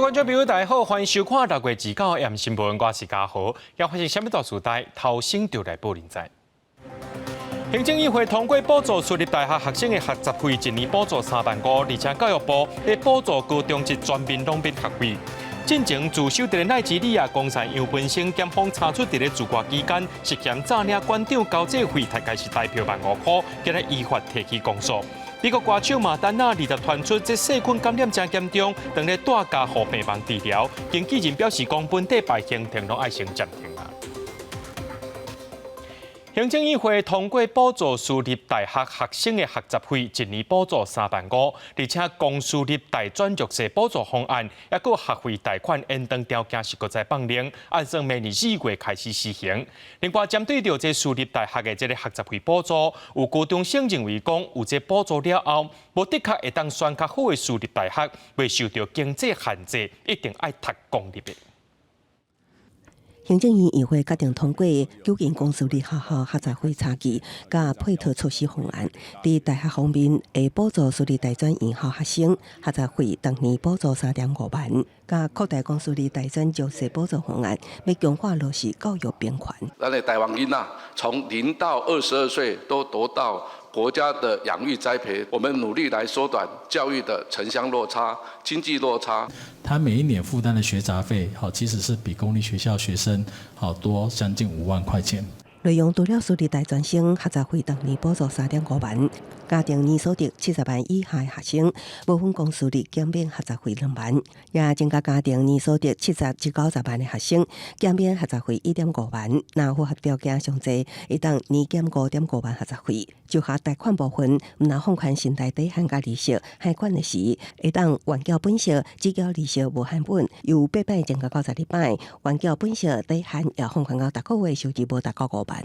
各位觀眾朋友，大家好，歡迎收看6月29號新聞，我是嘉豪。猶發生啥物大事代，頭先就來報恁知。行政院會通過補助私立大學學生的學雜費，一年補助3萬5，而且教育部咧補助高中職全面攏免學費。進前駐守佇奈及利亞公使楊文生，檢方查出佇咧駐外期間涉嫌詐領館長交際費，大概是台票1.5萬塊，今日依法提起公訴。美國歌手瑪丹娜二十傳出這細菌感染真嚴重，當咧蹛加護病房治療。經紀人表示講，本地擺行程攏愛先暫停啊。行政院會通過補助私立大學學生的學雜費，一年補助3萬5，而且公私立大專弱勢補助方案，抑閣學費貸款延長條件是閣再放寬，按算明年4月開始施行。另外，針對著這私立大學的這个學雜費補助，有高中生認為講，有這補助了後，無的確會當選較好的私立大學，袂受著經濟限制，一定愛讀公立的。行政院議會決定通過糾正公私立學校學雜費差距佮配套措施方案，佇大學方面會補助私立大專院校學生學雜費，逐年補助3.5萬，佮擴大公私立大專弱勢補助方案，欲強化落實教育平權。咱的台灣囡仔從0到22歲都得到國家的養育栽培，我們努力來縮短教育的城鄉落差、經濟落差。他每一年負擔的學雜費，好，其實是比公立學校學生好多將近5萬塊錢。內容除了私立大專生學雜費，逐年補助3.5萬，家庭年所得70萬以下的學生，無分公私立減免學雜費2萬，也增加家庭年所得70至90萬的學生減免學雜費1.5萬。若符合條件上濟，會當年減5.5萬學雜費。就學貸款部分，毋但放寬信貸底限佮利息，還款的時會當緩繳本息，只繳利息無還本，由八擺增加到12擺，緩繳本息底限也放寬到逐個月收入無達到5萬。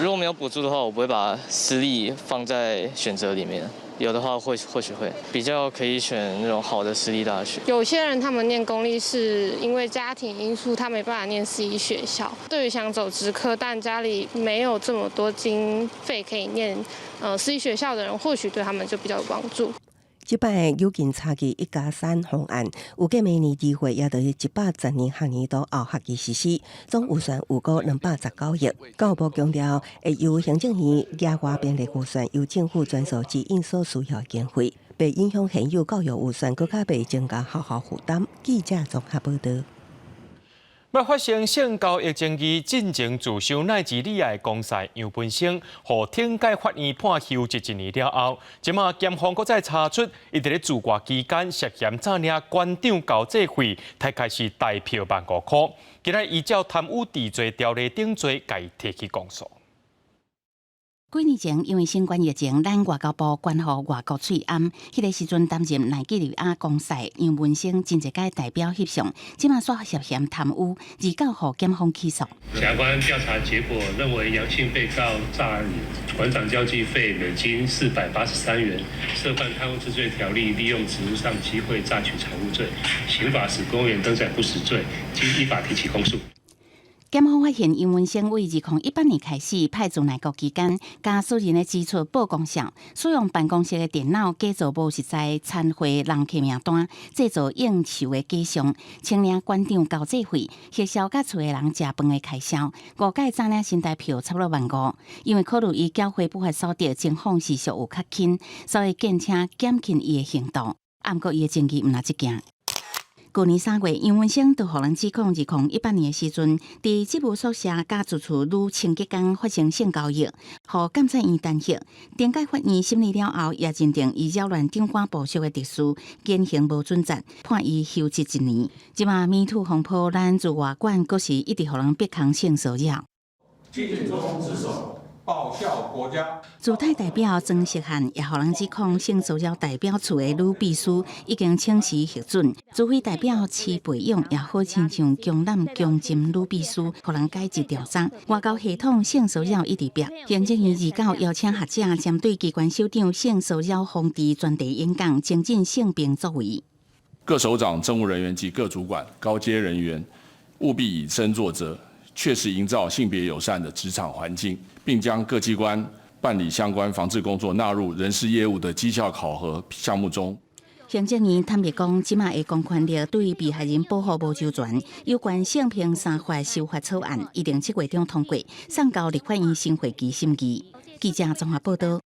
如果沒有補助的話，我不會把私立放在選擇裡面。有的話會或許會比較可以選那種好的私立大學。有些人他們念公立是因為家庭因素，他沒辦法念私立學校。對於想走職科，但家裡沒有這麼多經費可以念私立學校的人，或許對他們就比較有幫助。這擺糾正差距1加3方案，預計明年2月，也就是110年學年度後學期實施，總預算預估219億。教育部強調，會由行政院額外編列預算，由政府專屬支應所需要經費，袂影響現有教育預算，閣較袂增加學校負擔。記者綜合報導。欲發生性交易爭議，進前駐守奈及利亞的公使楊文生，予懲戒法院判休職一年了後，這馬檢方閣再查出，伊佇咧駐外期間涉嫌詐領館長交際費，大概是台票1.5萬塊。今日依照貪污治罪條例等罪，共伊提起公訴。幾年前，因為新冠疫情，咱外交部關予外國喙罨。彼个時陣擔任奈及利亞公使楊文生真濟屆代表翕相，這馬煞涉嫌貪污，29予檢方起訴。檢察官調查結果認為，楊姓被告詐領館長交際費美金483元，涉犯貪污治罪條例利用職務上機會詐取財物罪，刑法使公務員登載不實罪，經依法提起公訴。檢方發現楊文生為2018年開始派駐內國期間，共私人的支出報公賬，使用辦公室的電腦假造無實在餐會人客名單，製造應酬的假象，請領館長交際費，核銷佮厝的人食飯的開銷，誤解詐領新台票差不多1.5萬。因為考慮伊繳回不法所得情況是屬有較輕，所以建請減輕伊的刑度。毋過伊的證據毋但這件。舊年3月，楊文生就予人指控，2018年的時陣，佇職務宿舍佮住處女清潔工發生性交易，予監察院彈劾。懲戒法院審理了後，也認定伊擾亂長官部屬的秩序，言行無準則，判伊休職一年。這馬 MeToo 風波，咱駐外館閣是一直予人逼空性騷擾。盡忠職守，報效國家。駐泰代表曾錫漢也予人指控性騷擾代表處的女秘書已經請辭核准。駐菲代表徐培勇也好親像強攬強姦女秘書，予人解職調查。外交系統性騷擾一直變。行政院29邀請學者針對機關首長性騷擾防治專題演講，精進性平作為。各首長、政務人員及各主管、高階人員務必以身作則，確實營造性別友善的職場環境，並將各機關辦理相關防治工作納入人事業務的績效考核項目中。行政院坦白講，這馬的公權力對被害人保護無周全。有關性平三法修法草案，預定7月中通過，送交立法院新會期審議。記者綜合報道。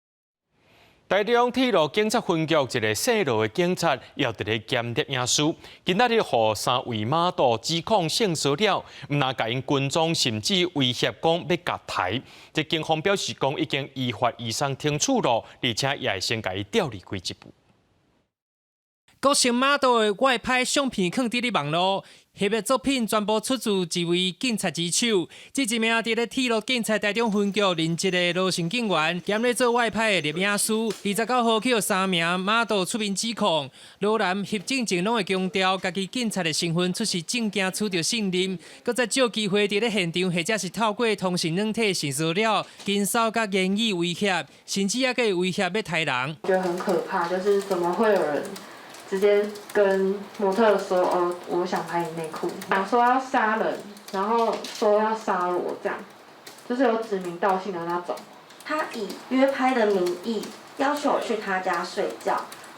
台中鐵路警察分局一个姓羅的警察，也佇咧兼攝影師，今仔日予三位馬道指控性騷擾，毋但共𪜶跟蹤，甚至威脅講欲共刣。這警方表示講已經依法移送懲處咯，而且也會先共伊調離開職務。國姓馬道的外拍相片囥佇咧網路，翕的作品全部出自一位警察之手。這一名佇咧鐵路警察台中分局任職的羅姓警員，兼咧做外拍的攝影師，29號去予三名馬道出面指控，羅男翕進前攏會強調，家己警察的身份出示證件取得信任，閣再借機會佇咧現場或者是透過通訊軟體性騷擾、跟騷佮言語威脅，甚至猶閣會威脅欲刣人。覺得很可怕，就是怎麼會有人直接跟模特說：“哦，我想拍你內褲。”講說要殺人，然後說要殺我，這樣，就是有指名道姓的那種。他以約拍的名義要求我去他家睡覺，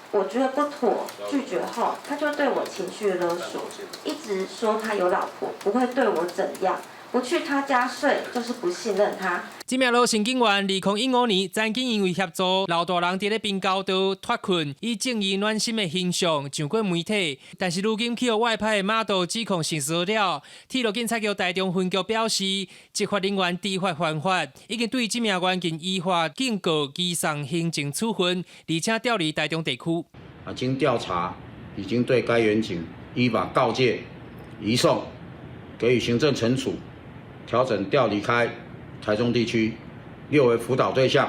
我覺得不妥，拒絕後，他就對我情緒勒索，一直說他有老婆，不會對我怎樣，不去他家睡就是不信任他。這名羅姓警員，2015年曾經因為協助老大人佇咧平交道脫困，以正義暖心的形象上過媒體。但是如今去予外拍的馬道指控性騷擾，鐵路警察局台中分局表示，執法人員知法犯法，已經對這名員警依法警告、移送行政處分，而且調離台中地區。啊，經調查，已經對該員警依法告誡、移送，給予行政懲處，調整調離開台中地區，列為輔導對象，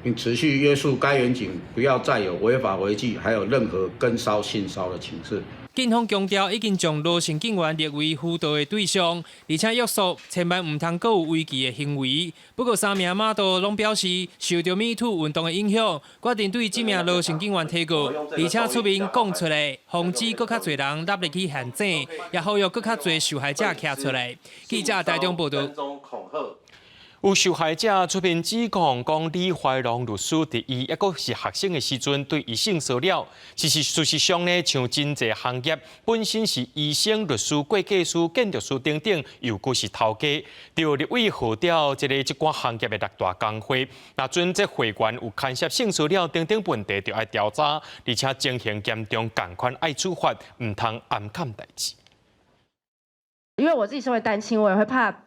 並持續約束該員警不要再有違法違紀，還有任何跟騷性騷的情事。警方強調，已經將羅姓警員列為輔導的對象，而且約束千萬毋通閣有違紀的行為。不過，三名馬道攏表示，受著 MeToo 運動的影響，決定對這名羅姓警員提告，而且出面講出來，防止閣較濟人納入去陷阱，也呼籲閣較濟受害者徛出來。記者台中報道。有受害者出面指控，講李懷龍律師佇伊猶閣是學生的時陣對伊性騷擾。其實事實上呢，像真濟行業本身是醫生、律師、會計師、建築師等等，又閣是頭家，著立委號召這個這寡行業的六大工會，若準這會員有牽涉性騷擾等等問題，就愛調查，而且情形嚴重，仝款愛處罰，毋通掩崁代誌。因為我自己身為單親，我也會怕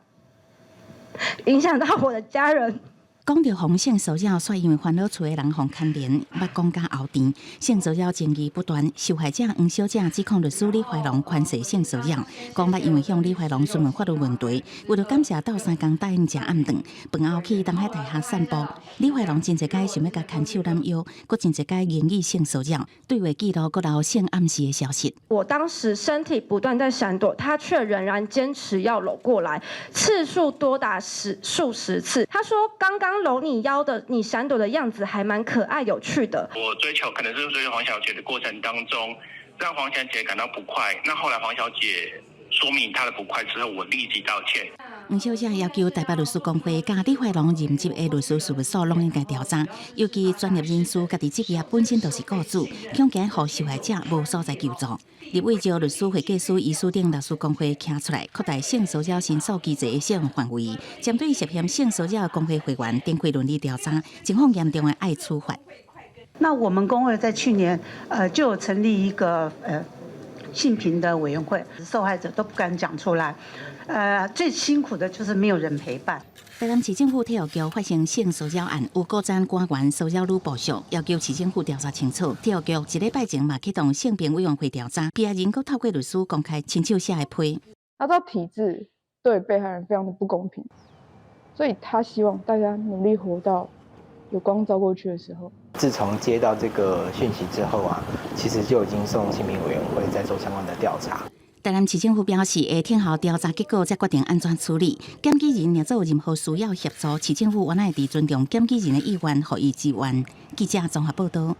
影響到我的家人。講著予性騷擾，煞因為煩惱厝的人予牽連，目講甲喉甜。性騷擾爭議不斷，受害者黃小姐指控律師李懷龍權勢性騷擾，講捌因為向李懷龍詢問法律問題，為著感謝鬥相共答應食暗頓，飯後去東海大學散步。李懷龍真濟擺想欲共牽手攬腰，閣真濟擺言語性騷擾，對話記錄閣留性暗示的消息。我當時身體不斷在閃躲，他卻仍然堅持要摟過來，次數多達十數十次。他說剛剛摟你腰的，你閃躲的樣子還蠻可愛有趣的。我追求可能是追求黃小姐的過程當中，讓黃小姐感到不快。那後來黃小姐說明她的不快之後，我立即道歉。黃小姐要求台北律師公會佮李懷龍任職的律師事務所攏應該調查，尤其專業人士家己職業本身就是僱主，恐驚予受害者無所在求助。立委召律師、會計師、醫師等律師公會徛出來，擴大性騷擾申訴機制的適用範圍，針對涉嫌性騷擾的公會會員展開倫理調查，情況嚴重的愛處罰。那我們公會在去年，就有成立一個性平的委員會，受害者都不敢講出來，最辛苦的就是沒有人陪伴。台南市政府體育局發生性騷擾案，有高層官員騷擾女部屬，要求市政府調查清楚。體育局一禮拜前嘛啟動性平委員會調查，被害人閣透過律師公開親手寫的批。他知道體制對被害人非常的不公平，所以他希望大家努力活到有光照過去的時候。自從接到這個訊息之後啊，其實就已經送性平委員會在做相關的調查。台南市政府表示，會聽候調查結果，再決定按怎處理。檢舉人若做任何需要協助，市政府原來會尊重檢舉人的意願，予伊支援。記者綜合報道。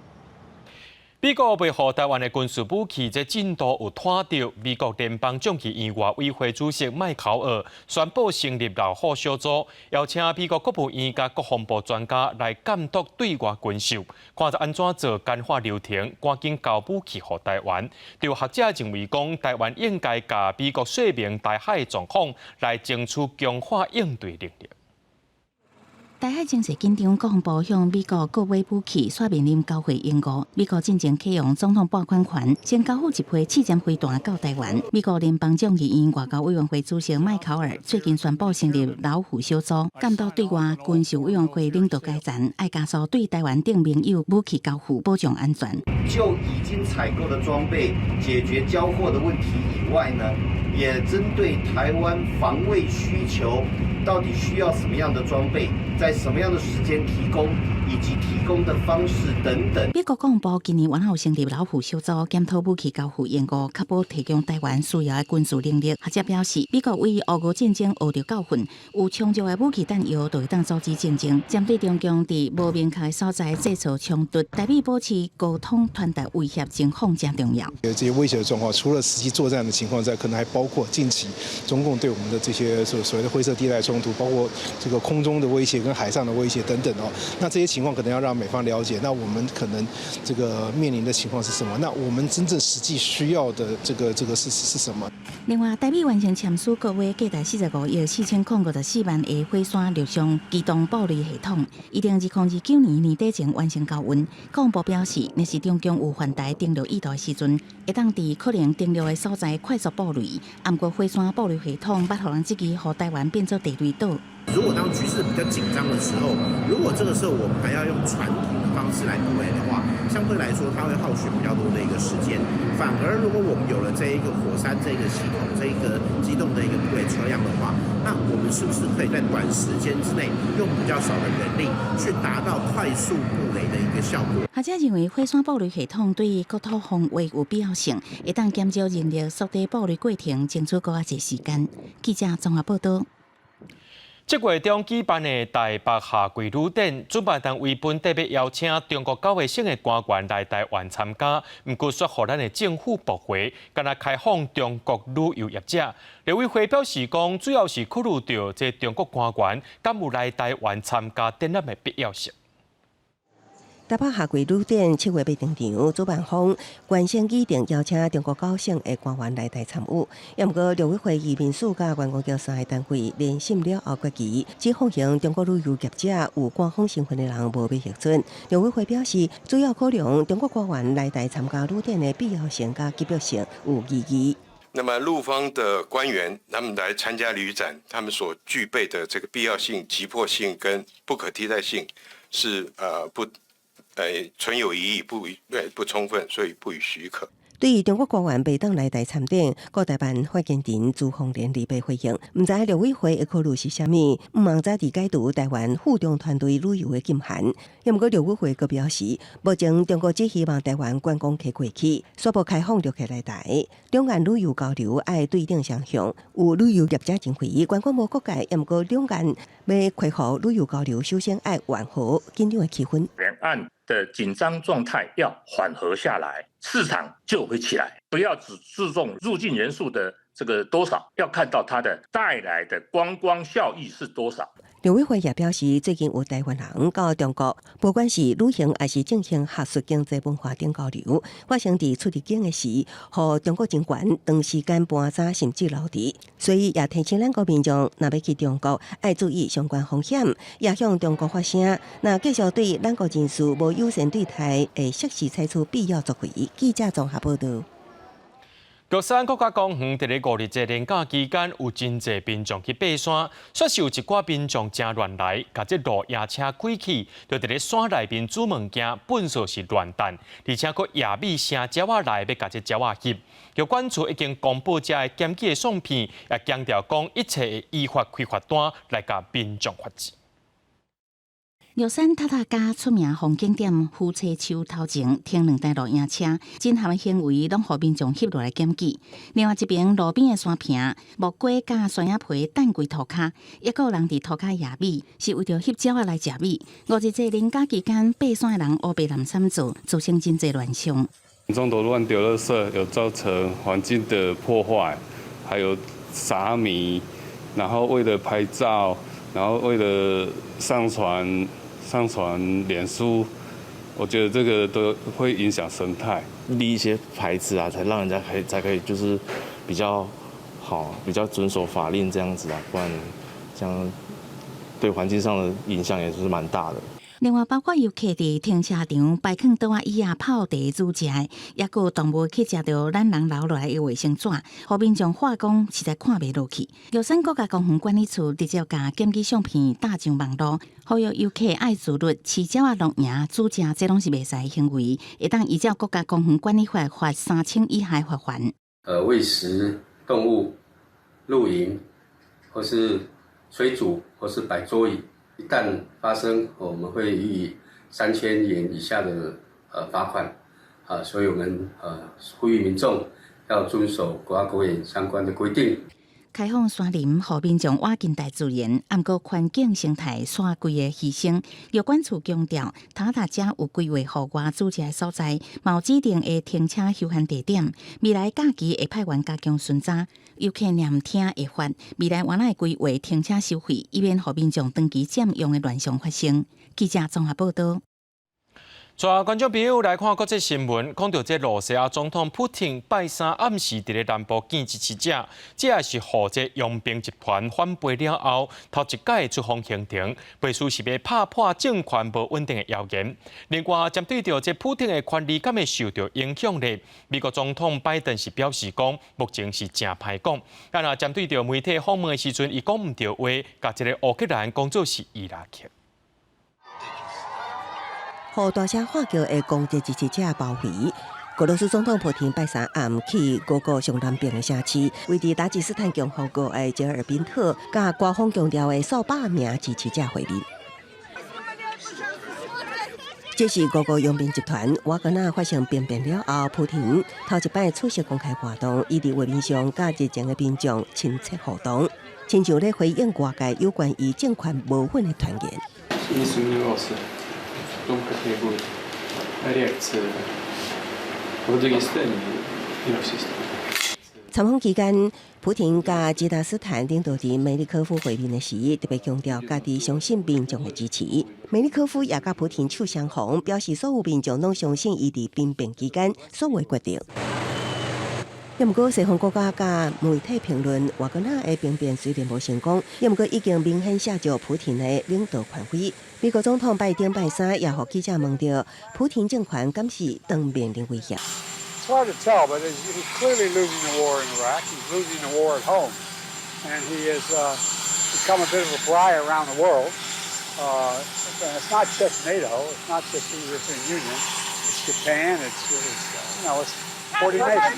美美國賣予台灣的軍事武器，這進度有拖著。美國聯邦眾議院外委會主席麥考爾宣布成立老虎小組，邀請美國國務院佮國防部專家來監督對外軍售，看著按怎做簡化流程，趕緊交武器予台灣。有學者認為講，台灣應該共美國說明台海狀況，來爭取強化應對能力。台海情勢緊張，國防部向美國購買武器，煞面臨交貨延誤。美國進前啟用總統撥款權，先交付一批刺針飛彈到台灣。美國聯邦眾議院外交委員會主席麥考爾最近宣布成立老虎小組，監督對外軍售委員會領導階層，愛加速對台灣等盟友武器交付，保障安全。就已經採購的裝備解決交貨的問題以外呢，也針對台灣防衛需求，到底需要什麼樣的裝備，在什麼樣的時間提供，以及提供的方式等等。美國國防部今年原有成立老虎小組，檢討武器交付延誤，確保提供台灣需要的軍事能力。學者表示，美國對烏俄戰爭學著教訓，有充足的武器彈藥，就會當阻止戰爭。針對中共佇無明確的所在製造衝突，台美保持溝通傳達威脅情況誠重要。這些威脅的狀況，除了實際作戰的情況之外，可能還包括近期中共對我們的這些所謂的灰色地帶衝突，包括這個空中的威脅跟海上的威脅等等哦。那這些情況可能要讓美方了解，那我們可能這個面臨的情況是什麼？那我們真正實際需要的這個是什麼？另外，台美完成簽署各位價值45,054萬的火山陸上機動布雷系統，預定2029年年底前完成交運。國防部表示，若是中共有犯台登陸意圖的時陣，會當佇可能登陸的所在快速布雷。毋過火山布雷系統捌予人質疑，予台灣變做地雷島。如果當局勢比較緊張的時候，如果這個時候我們還要用傳統的方式來布雷的話，相對來說它會耗時比較多的一個時間。反而如果我們有了這一個火山這個系統，這一個機動的一個布雷車輛的話，那我們是不是可以在短時間之內用比較少的人力去達到快速布雷的一個效果？學者認為火山布雷系統對於國土防衛有必要性，會當減少人力縮短布雷過程，爭取閣較濟時間。記者綜合報道。這月中舉辦的台北夏季旅展，主辦單位本底欲邀請中國九個省的官員來台灣參加，毋過煞予咱的政府駁回，干焦開放中國旅遊業者。陸委會表示講，主要是考慮著這中國官員敢有來台灣參加展覽的必要性。台北夏季旅展7月欲登場，主辦方原先擬定邀請中國九省的官員來台參與，毋過陸委會移民署佮觀光局三个單位聯審了後決議，只放行中國旅遊業者有官方身份的人無欲核准。陸委會表示，主要考量中國官員來台參加旅展的必要性佮急迫性有疑義。那麼陸方的官員，他們來參加旅展，他們所具備的這個必要性、急迫性跟不可替代性是不。存有疑義，不不充分，所以不予許可。對於中國官員袂當來台參展，國台辦發言人朱鳳蓮禮拜回應，毋知陸委會的考慮是啥物，毋通早佇解除台灣赴中團隊旅遊的禁限。毋過陸委會閣表示，目前中國只希望台灣觀光客過去，宣布開放旅客來台，兩岸旅遊交流愛對等雙向。有旅遊業者認為，觀光無國界，毋過兩岸欲恢復旅遊交流，首先愛緩和緊張的氣氛。兩岸的緊張狀態要緩和下來，市場就會起來。不要只注重入境人數的這個多少，要看到它的帶來的觀光效益是多少。陸委會也表示，最近有台灣人到中國，不管是旅行還是進行學術、經濟、文化等交流，發生佇出入境的時，予中國政權長時間盤查甚至留置，所以也提醒咱國民眾，若欲去中國，愛注意相關風險，也向中國發聲。若繼續對咱國人士無友善對待，會適時採取必要作為。記者綜合報道。玉山國家公園佇咧五日節連假期間，有真濟民眾去爬山，煞是有一寡民眾誠亂來，共這露營車開去，就佇咧山內面煮物件，糞埽是亂擲，而且閣野味聲鳥仔來欲共這鳥仔翕。疾管處已經公布這个檢舉的相片，也強調講一切會依法開罰單來共民眾罰錢。玉山塔塔加出名風景點夫妻樹頭前停兩台露營車，真合的行為攏予民眾翕落來檢舉。另外一邊路邊的山坪，木瓜佮山仔皮擲規塗跤，抑閣有人佇塗跤野味，是為著翕照仔來食米。五日節連假期間，爬山的人烏白濫散做，造成真濟亂象。中途亂丟垃圾，有造成環境的破壞，還有撒米，然後為了拍照，然後為了上傳臉書，我覺得這個都會影響生態。立一些牌子啊，才讓人家可以才可以就是比較好，比較遵守法令這樣子啊，不然這樣對環境上的影響也是蠻大的。另外，包括遊客佇停車場擺放桌仔椅仔泡茶煮食的，抑閣有動物去食著咱人留落來的衛生紙，予民眾話講實在看袂落去。玉山國家公園管理處直接共檢舉相片貼上網路，呼籲遊客愛自律，飼鳥仔露營煮食，這攏是袂使的行為，會當依照國家公園管理法罰3000以下罰鍰。餵食動物、露營，或是炊煮，或是擺桌椅。一旦發生，我們會予以3000元以下的罰款，啊，所以我們呼籲民眾要遵守國家公園相關的規定。開放山林，予民眾倚近大自然，毋過環境生態煞規个犧牲。藥管處強調，塔塔遮有規劃戶外煮食的所在，嘛有指定的停車休閒地點。未來假期會派員加強巡查，遊客若毋聽會罰。未來原來規劃停車收費，以免予民眾長期佔用的亂象發生。記者綜合報道。帶觀眾朋友來看國際新聞，講著這羅西亞總統普廷拜三暗時佇咧南部見支持者，這也是予這傭兵集團反背了後，頭一擺出訪行程，背書是欲拍破政權無穩定的謠言。另外，針對著這普廷的權力敢會受著影響咧？美國總統拜登是表示講，目前是誠歹講。啊，若針對著媒體訪問的時陣，伊講毋著話，共這個烏克蘭講做是伊拉克。予大聲喊叫的攻擊支持者包圍。俄羅斯總統普廷拜三暗去俄國上南邊的城市，位佇達吉斯坦共和國的捷爾賓特，佮官方強調的數百名支持者會面。這是俄國傭兵集團瓦格納發生兵變了後，普廷頭一擺出席公開活動，伊佇畫面上佮熱情的民眾親切互動，親像咧回應外界有關伊政權無穩的傳言。 В том, какая будет реакция в Дагестане и во всей стране. 參訪期間，普廷佮吉達斯坦領導人梅利科夫會面的時，特別強調家己相信民眾的支持。梅利科夫也佮普廷手相逢，表示所有民眾攏相信伊佇兵變期間所有決定。毋過西方國家佮媒體評論，瓦格納的兵變雖然無成功，毋過已經明顯削弱普廷的領導權威。美國總統拜登拜三也予記者問著，普廷政權敢是當面臨威脅？ It's hard to tell, but he's clearly losing the war in Iraq. He's losing the war at home, and he has become a bit of a pariah around the world. And it's not just NATO. It's not just the European Union. It's Japan. It's, it's you know, it's 40 nations.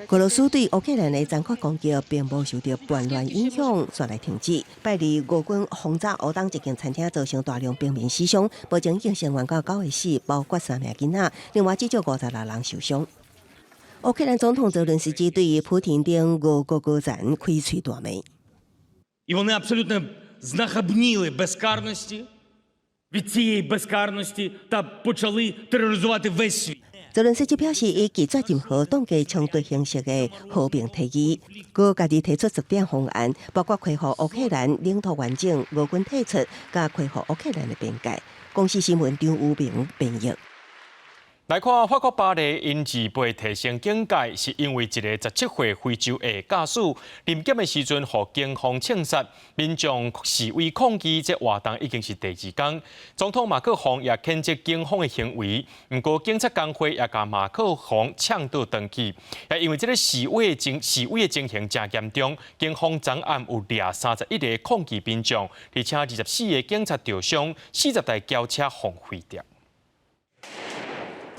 俄羅斯對烏克蘭的殘酷攻擊並無受著叛亂影響，煞來停止。拜二俄軍轟炸烏東一間餐廳，造成大量平民死傷，目前已經聲援到九個死，包括三名囡仔，另外至少56人受傷。烏克蘭總統澤倫斯基對普廷等俄國高層開喙大罵。 І вони абсолютно знахабніли безкарності від цієї безкарності та почали тероризувати весь світ. 澤倫斯基表示，伊拒絕任何當地衝突形式的和平提議，閣家己提出10點方案，包括恢復烏克蘭領土完整、俄軍退出，佮恢復烏克蘭的邊界。公視新聞張武明編譯。來看法國巴黎，𪜶二被提升警戒，是因為一个17歲非洲裔駕駛臨檢的時陣，予警方槍殺，民眾示威抗議，這活動已經是第二工。總統馬克宏也譴責警方的行為，毋過警察工會也共馬克宏嗆倒轉去。也因為這个示威的情形誠嚴重，警方昨暗有掠31個抗議民眾，而且24個警察著傷，40台轎車予毀著。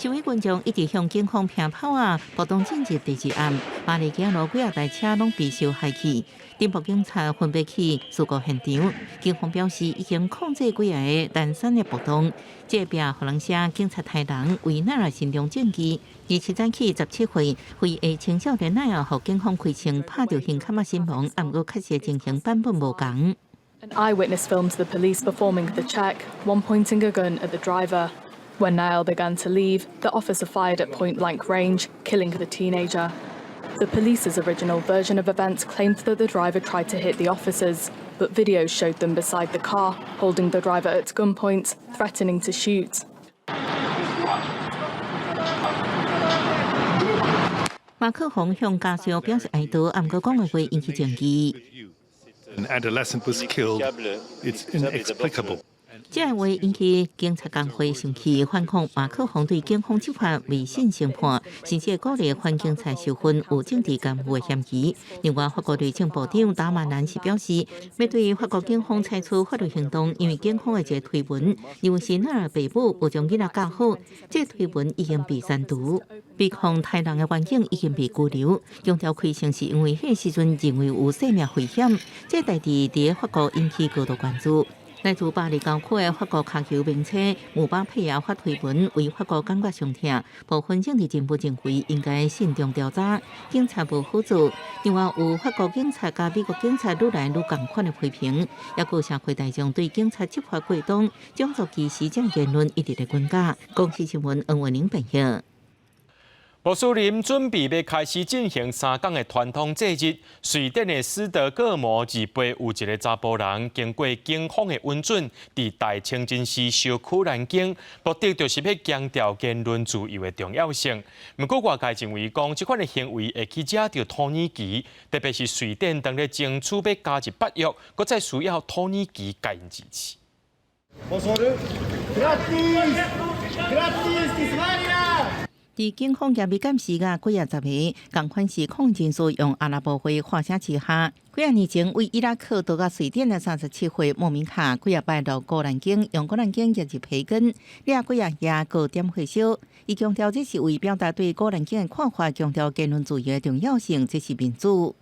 示威群眾一直向警方拋炮仔，暴動進入第二暗，巴黎街路幾仔台車攏被燒害去，偵破警察分別去事故現場。警方表示已經控制幾个單身的暴動。這壁予人寫警察刣人為奈爾心中證據。27早起17歲，非裔青少年奈爾予警方開槍拍著胸坎仔身亡，毋過確實情形版本無仝。 An eyewitness filmed the police performing the check, one pointing a gun at the driver. When Nahel began to leave, the officer fired at point-blank range, killing the teenager. The police's original version of events claimed that the driver tried to hit the officers, but videos showed them beside the car, holding the driver at gunpoint, threatening to shoot. 馬克宏向家屬表示哀悼，毋過講的話引起爭議。 An adolescent was killed. It's inexplicable. 這個話引起警察工會生氣，反控馬克宏對警方執法未審先判，甚至鼓勵反警察受訓有政治干預的嫌疑。另外，法國內政部長達馬南是表示，欲對法國警方採取法律行動，因為警方的一個推文認為是奈爾爸母無將囡仔教好，這個推文已經被刪除。被控刣人的員警已經被拘留，強調開槍是因為彼時陣認為有生命危險。這代誌佇法國引起高度關注。來自巴黎郊區的法國跤球名星姆巴佩也發推文，為法國感覺傷痛。部分政治人物認為應該慎重調查，警察無好做。另外，有法國警察佮美國警察愈來愈仝款的批評，抑閣有社會大眾對警察執法過當、種族歧視這言論一直咧轟炸。公視新聞黃文玲編譯。穆斯林準備欲開始進行3工的傳統祭日，瑞典的斯德哥爾摩28有一个查埔人，經過警方的允准，佇大清真寺燒可蘭經，目的就是欲強調言論自由的重要性。毋過外界認為講，這款的行為會去惹著土耳其，特別是瑞典當咧爭取欲加入北約，閣再需要土耳其共𪜶支持。我說的，Grattis! Grattis till Sverige! 佇警方嚴密監視下，幾仔十个仝款是抗議人士用阿拉伯話喊聲旗號。幾仔年前，對伊拉克逃到瑞典的37歲莫米卡，幾仔擺落古蘭經，用古蘭經入入培根，掠幾仔夜閣點火燒。伊強調這是為表達對古蘭經的看法，強調言論自由的重要性，這是民主。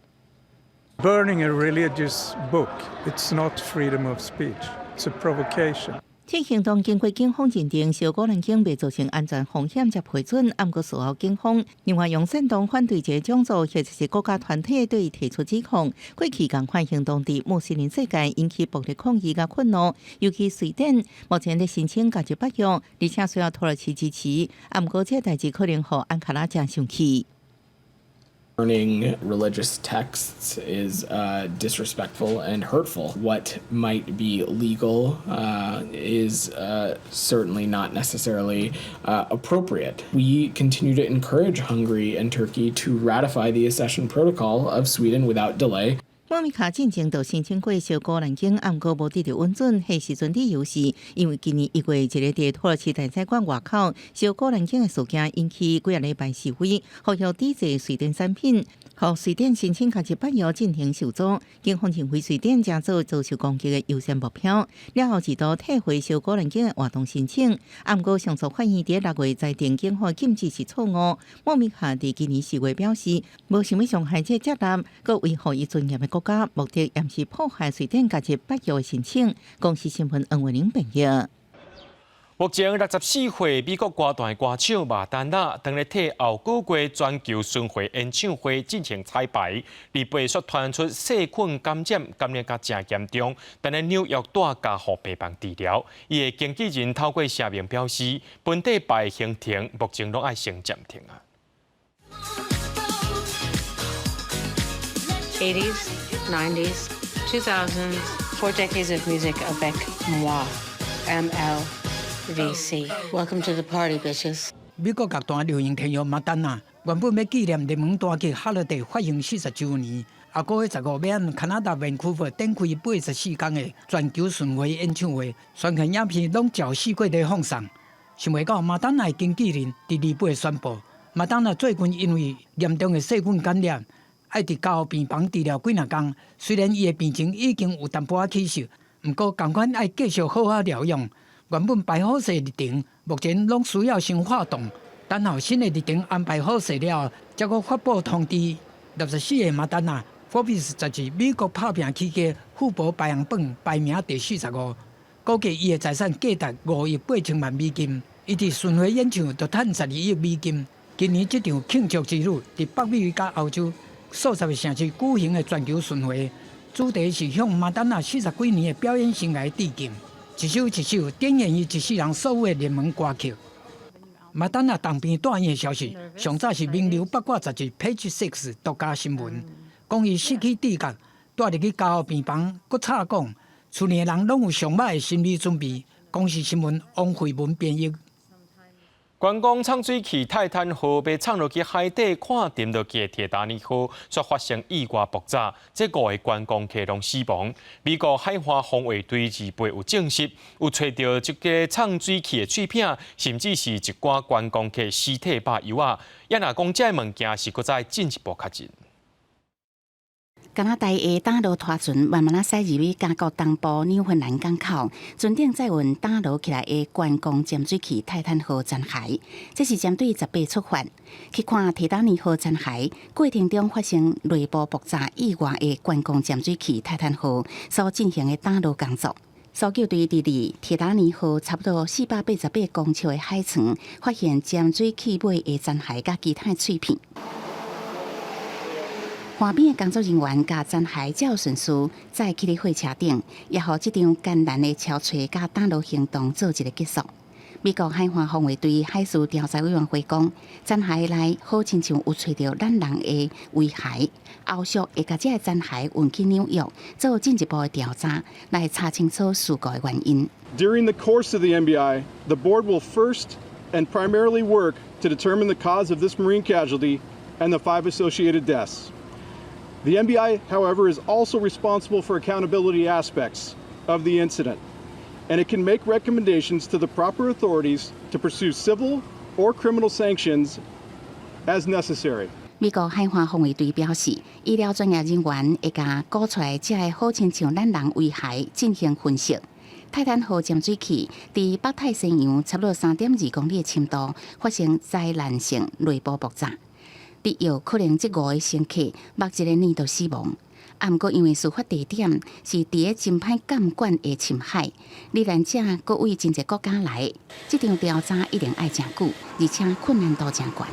Burning a religious book, it's not freedom of speech, it's a provocation. 這行動經過警方認定，燒古蘭經袂造成安全風險才批准。毋過事後警方另外用煽動反對這種族或者是國家團體對伊提出指控。過去仝款行動佇穆斯林世界引起暴力抗議佮憤怒，尤其瑞典目前咧申請加入北約，而且需要土耳其支持。毋過這代誌可能予安卡拉誠生氣。 Burning religious texts is disrespectful and hurtful. What might be legal is certainly not necessarily appropriate. We continue to encourage Hungary and Turkey to ratify the accession protocol of Sweden without delay. 莫米卡進前就申請過燒古蘭經，毋過無得著允准。彼時陣理由是因為今年1月，一個佇土耳其大使館外口燒古蘭經的事件，引起幾仔禮拜示威，呼籲抵制瑞典產品，予瑞典申請加入北約進程受阻。警方認為瑞典這做遭受攻擊的優先目標，了後一度退回燒古蘭經的活動申請。毋過上訴法院佇6月裁定警方禁止是錯誤。莫米卡佇今年4月表示，無想欲傷害這個接納，閣維護伊尊嚴的國家，目的也毋是破壞瑞典加入北約的申請。公視新聞黃慧玲編譯。目前64歲美國歌壇歌手馬丹娜，當咧替後個月全球巡迴演唱會進行彩排，28煞傳出細菌感染，感染甲誠嚴重，當咧紐約蹛加護病房治療。伊的經紀人透過聲明表示，本禮拜行程目前攏愛先暫停啊。 80s, 90s, 2000s, 4 decades of music avec moi, MLVC. Welcome to the party, bitches. 美國樂壇流行天后瑪丹娜原本欲紀念熱門單曲《Holiday》發行40週年，下個月15欲佇加拿大溫科沃展開84工的全球巡迴演唱會，宣傳影片攏照四季咧放送。想袂到瑪丹娜的經紀人佇28宣布，瑪丹娜最近因為嚴重的細菌感染，愛佇加護病房治療幾若工。雖然伊的病情已經有淡薄仔起色，毋過仝款愛繼續好好療養。原本排好勢日程，目前攏需要先劃檔。等候新的日程安排好勢了，才閣發布通知。64個瑪丹娜，福比斯雜誌美國拍拚起家富婆排行榜排名第45，估計伊的財產價值5億8千萬美金。伊佇巡迴演唱就趁12億美金。今年這場慶祝之旅，佇北美佮歐洲數十个城市舉行的全球巡迴，主題是向瑪丹娜40幾年的表演生涯致敬，一首一首點燃伊一世人所有的熱門歌曲。瑪丹娜重病住院的消息，上早是名流八卦雜誌 Page Six 獨家新聞，講伊失去知覺，蹛入去加護病房，閣插講，厝內人攏有上歹的心理準備。公視新聞王慧文編譯。觀光藏水器泰坦號欲藏落去海底看沉落去的鐵達尼號，卻發生意外爆炸，這五个觀光客攏死亡。美國海岸防衛隊28有證實，有揣著這个藏水器的碎片，甚至是一寡觀光客屍體肉油仔。也若講這个物件是閣再進一步確認。加拿大的打撈拖船慢慢仔駛入去加國東部紐芬蘭港口，船頂載運打撈起來的觀光潛水器泰坦號殘骸。這是針對18出發去看鐵達尼號殘骸過程中發生內部爆炸意外的觀光潛水器泰坦號所進行的打撈工作。搜救隊佇離鐵達尼號差不多488公尺的海床，發現潛水器尾的殘骸佮其他碎片。岸邊的工作人員共殘骸照順序載去咧貨車頂，也予這場艱難的搜揣佮打撈行動做一个結束。美國海岸防衛隊海事調查委員會講，殘骸內好親像有揣著咱人的遺骸，後續會共這个殘骸運去紐約做進一步的調查，來查清楚事故的原因。 During the course of the MBI, the board will first and primarily work to determine the cause of this marine casualty and the five associated deaths. The MBI, however, is also responsible for accountability aspects of the incident, and it can make recommendations to the proper authorities to pursue civil or criminal sanctions as necessary. 美國海岸防衛隊表示，醫療專業人員會共估出來這个好親像咱人遺骸進行分析。泰坦號潛水器佇北太西洋差不多3.2公里的深度發生災難性內部爆炸。佇有可能這五个乘客目一个念就死亡。啊，毋過因為事發地點是佇咧真歹監管的深海，罹難者閣為真濟國家來，這場調查一定愛誠久，而且困難度誠懸。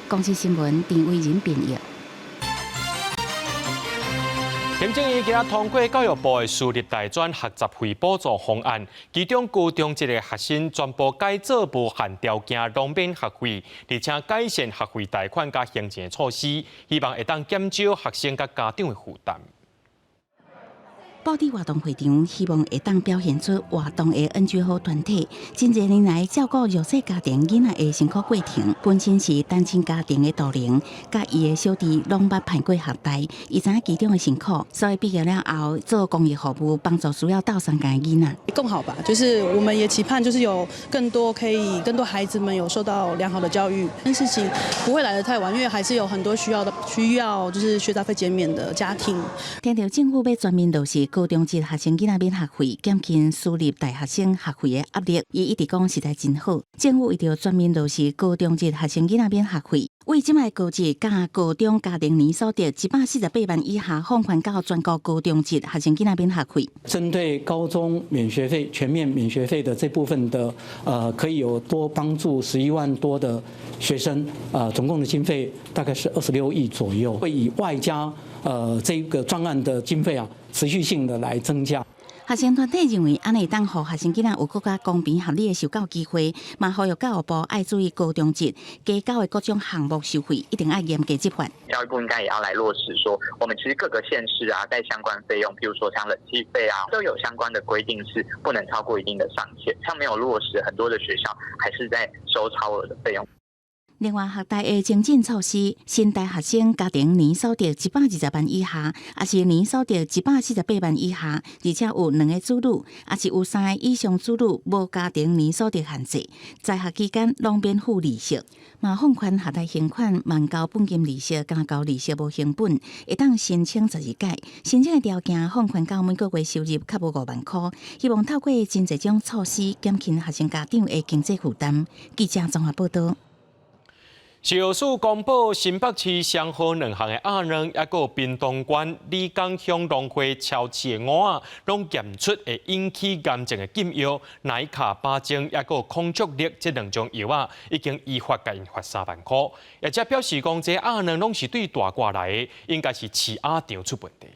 公視新聞陳偉仁編譯。行政院今仔通過教育部的私立大專學雜費補助方案，其中高中職的學生全部改做無限條件攏免學費，而且改善學費貸款佮行政措施，希望會當減少學生佮家長的負擔。布置活動會場，希望會當表現出活動的 NGO 團體，真濟年來照顧弱勢家庭囡仔的辛苦過程。本身是單親家庭的杜玲，佮伊的小弟攏捌攀過學貸，伊知影其中的辛苦，所以畢業了後做公益服務，幫助需要鬥相共的囡仔。更好吧，就是我們也期盼，就是有更多可以更多孩子們有受到良好的教育。但事情不會來得太晚，因為還是有很多需要的需要，就是學雜費減免的家庭。聽著政府欲全面落實高中職學生囡仔免學費，減輕私立大學生學費的壓力，伊一直講實在真好。政府為著全面落實高中職學生囡仔免學費，為這擺高職佮高中家庭年所得148萬以下，放寬到全國高中職學生囡仔免學費。針對高中免學費、全面免學費的這部分的，可以有多幫助11萬多的學生，總共的經費大概是26億左右，會以外加，這個專案的經費啊，持續性的來增加。學生團體認為，按呢會當予學生囡仔有閣較公平合理的受教機會，嘛呼籲教育部愛注意高中職加繳的各種項目收費，一定愛嚴格執法。教育部應該也要來落實，說我們其實各個縣市啊，在相關費用，譬如說像冷氣費啊，都有相關的規定，是不能超過一定的上限。像沒有落實，很多的學校還是在收超額的費用。另外，學貸的精進措施，新大學生家庭年所得120萬以下，抑是年所得148萬以下，而且有兩个子女，抑是有三个以上子女，無家庭年所得限制，在學期間攏免付利息。嘛放寬學貸還款，慢交本金利息，加交利息無成本，會當申請12屆。申請的條件放寬到每個月收入較無5萬箍，希望透過真濟種措施減輕學生家長的經濟負擔。記者綜合報導。食藥署公布新北市雙和兩巷的鴨卵，抑閣屏東縣里港鄉農會超市的蚵仔，攏驗出會引起癌症的禁藥乃卡巴精，抑閣孔雀綠這兩種藥仔，已經依法共𪜶罰3萬箍。業者表示講，這鴨卵攏是對大褂來的，應該是飼鴨場出問題。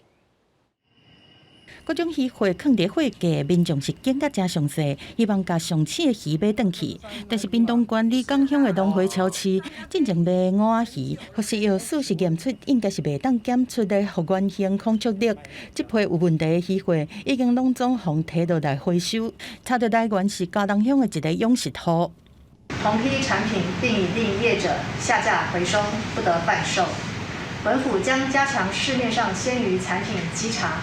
各種魚貨囥佇貨架，民眾是揀甲誠詳細，希望共上市的魚買轉去。但是屏東縣里港鄉的農會超市進前賣蚵仔魚，予食藥署是驗出應該是袂當檢出的食源性孔雀綠。這批有問題的魚貨已經攏總予提落來回收，查著來源是嘉東鄉的一個養殖戶。同批產品並已令業者下架回收，不得販售。本府將加強市面上鮮魚產品稽查。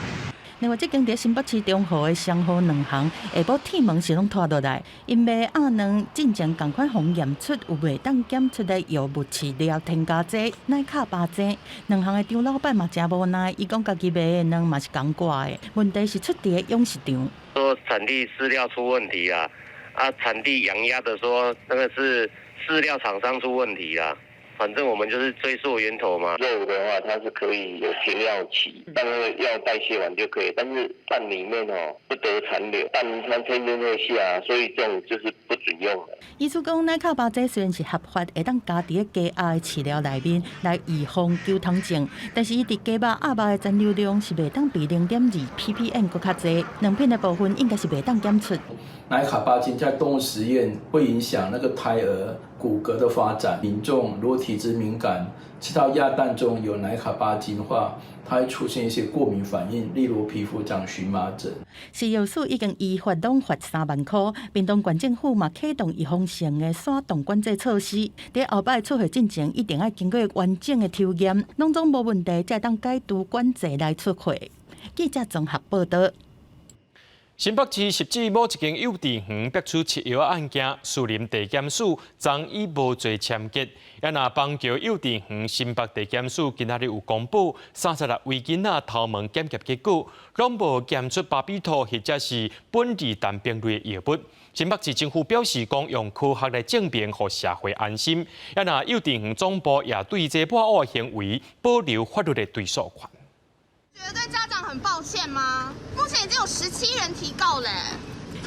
另外，這間佇新北市中和的雙和兩巷下晡鐵門是攏拖落來，𪜶賣鴨卵進前仝款予驗出有袂當檢出的藥物飼料添加劑乃卡巴精。兩巷的張老闆嘛誠無奈，伊講家己賣的卵嘛是仝掛的，問題是出佇個養殖場。說產地飼料出問題啊，啊產地養鴨的說那個是飼料廠商出問題啦。反正我們就是追溯源頭嘛。肉的話，它是可以有停藥期，但那個藥代謝完就可以。但是蛋裡面哦不得殘留，蛋它天天會下，所以這種就是不准用的。醫師講，乃卡巴劑雖然是合法，會當加佇個雞鴨的飼料內面來預防球蟲症，但是伊佇雞肉、鴨肉的殘留量是袂當比0.2 ppm 閣較濟，卵片的部分應該是袂當檢出。乃卡巴精在動物實驗會影響那個胎兒骨骼的發展。民眾如果體質敏感，吃到鴨蛋中有乃卡巴精的話，它會出現一些過敏反應，例如皮膚長蕁麻疹。食藥署已經依法攏罰3萬箍，屏東縣政府嘛啟動預防性的徙動管制措施。佇後擺出貨進前，一定愛經過完整的抽驗，攏總無問題，才會當解除管制來出貨。記者綜合報導。新北市汐止某一間幼稚園爆出飼藥案件，士林地檢署昨以無罪簽結。也若板橋幼稚園新北地檢署今仔日有公布36位囡仔頭毛檢驗結果，攏無檢出巴比妥或者是苯二氮平類的藥物。新北市政府表示，講用科學來證明，予社會安心。也若幼稚園總部也對這抹黑行為保留法律的追訴權。覺得對家長很抱歉嗎？目前已經有17人提告嘞。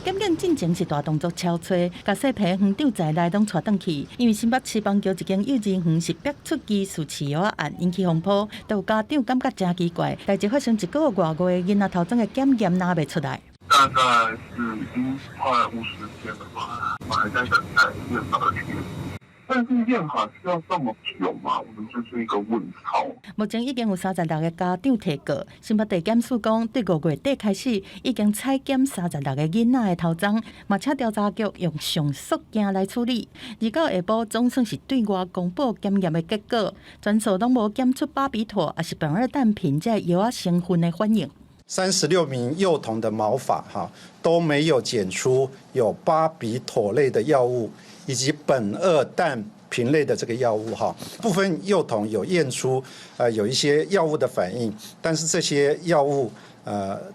檢警進前是大動作敲揣，共細皮園長在內攏帶轉去，因為新北市板橋一間幼稚園是爆出疑似飼藥案，引起風波，都有家長感覺誠奇怪，代誌發生一個月外月，囡仔頭鬃的檢驗拿袂出來。大概是已經快50天了吧，我還在等待驗法的結果。但是驗法需要這麼久嗎？我們就是一個問號。目前已經有36個家長提告，新北地檢署講，對5月底開始已經採檢36個囡仔的頭鬃，嘛請調查局用上速鏡來處理。29下晡總算是對外公布檢驗的結果，全數攏無檢出巴比妥，抑是苯二氮平這藥仔成分的反應。 36名幼童的毛髮哈都沒有檢出有巴比妥類的藥物以及苯二氮平類的這個藥物哈，部分幼童有驗出有一些藥物的反應，但是這些藥物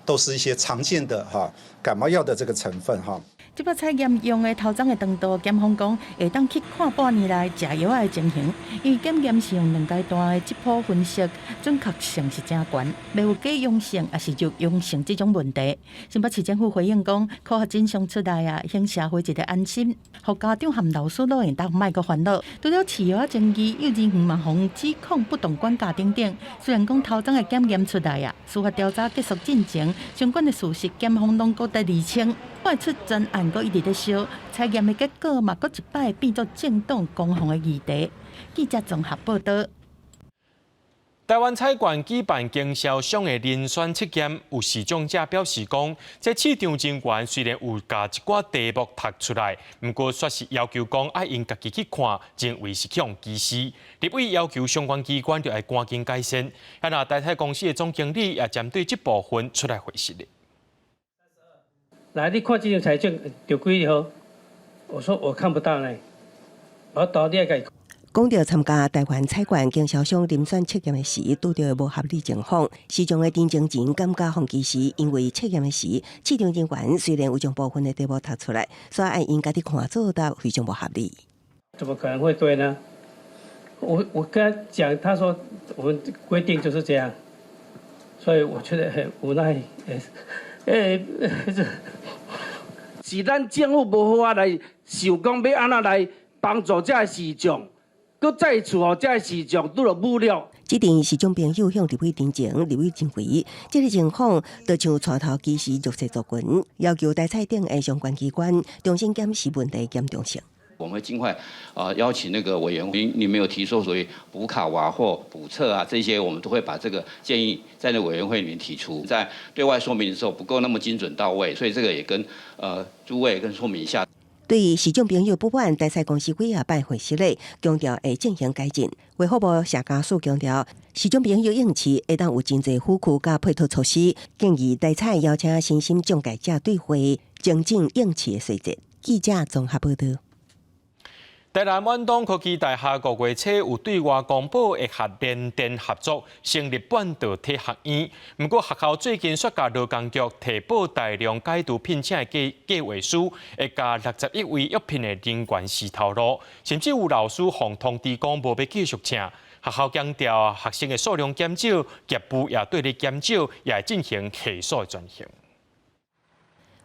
都是一些常見的哈感冒藥的這個成分哈。這擺採驗用的頭鬃的長度，檢方講會當去看半年來食藥仔的情形，因為檢驗是用兩階段的質譜分析，準確性是誠懸，袂有假陽性抑是弱陽性這種問題。新北市政府回應講，科學真相出來啊，予社會一個安心，予家長和老師攏會當莫閣煩惱。除了飼藥仔爭議，幼稚園嘛予指控不當管教等等。雖然講頭鬃的檢驗出來啊，司法調查結束進前，相關的事實檢方攏閣佇釐清。看出全案閣一直咧燒，採驗的結果嘛，閣一擺變做政黨攻防的議題。記者綜合報導。台灣彩券舉辦經銷商的遴選測驗，有視障者表示講，這試場人員雖然有共一寡題目讀出來，毋過煞是要求講愛𪜶家己去看，認為是去予歧視。立委要求相關機關著愛趕緊改善。啊，若台彩公司的總經理也針對這部分出來回釋咧。來，你看這張彩券著幾號？我說我看不到呢，我到底愛共。講著參加台灣彩券經銷商遴選測驗的時，拄著無合理情況。視障的陳靜仁感覺予歧視，因為測驗的時，試場人員雖然有將部分的題目讀出來，煞愛𪜶家己看作答非常無合理。怎麼可能會對呢？我跟他講，他說我們規定就是這樣，所以我覺得很無奈。欸，是咱政府無好啊來想講欲按怎來幫助這个視障，閣再次予這个視障拄著侮辱。這陣視障朋友向立委陳情，立委認為這个情況就像帶頭歧視弱勢族群，要求台彩等的相關機關重新檢視問題嚴重性。我們會盡快啊邀請那個委員會，你們有提出所謂補考啊或補測啊這些，我們都會把這個建議在那委員會裡面提出。在對外說明的時候不夠那麼精準到位，所以這個也跟諸位跟說明一下。對於視障朋友不滿，台彩公司幾仔擺會失禮，強調會進行改進。衛福部謝家樹強調，視障朋友應試會當有真濟輔具佮配套措施，建議台彩邀請身心障礙者對話，精進應試的細節。記者綜合報道。台南遠東科技大學五月初有對外公布會佮聯電合作成立半導體學院，毋過學校最近煞共勞工局提報大量解除聘請的計劃書，會共61位約聘的人員辭頭路，甚至有老師予通知講無欲繼續請。學校強調學生的數量減少，業務也綴咧減少，也會進行系所的轉型。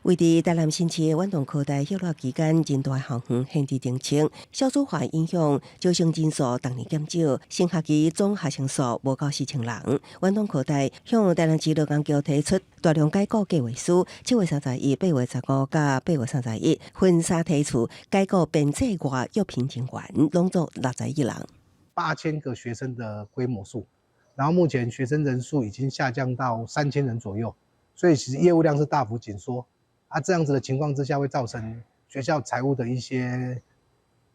位佇台南新市的遠東科大歇熱期間，真大校園閒置停車，少子化影響，招生人數逐年減少，新學期總學生數無夠4000人。遠東科大向台南市勞工局提出大量解雇計劃書，7月31、8月15佮8月31分三梯次解雇編制外約聘人員，攏總61人。 8000個學生的規模數，然後目前學生人數已經下降到3000人左右，所以其實業務量是大幅緊縮。啊，這樣子的情況之下，會造成學校財務的一些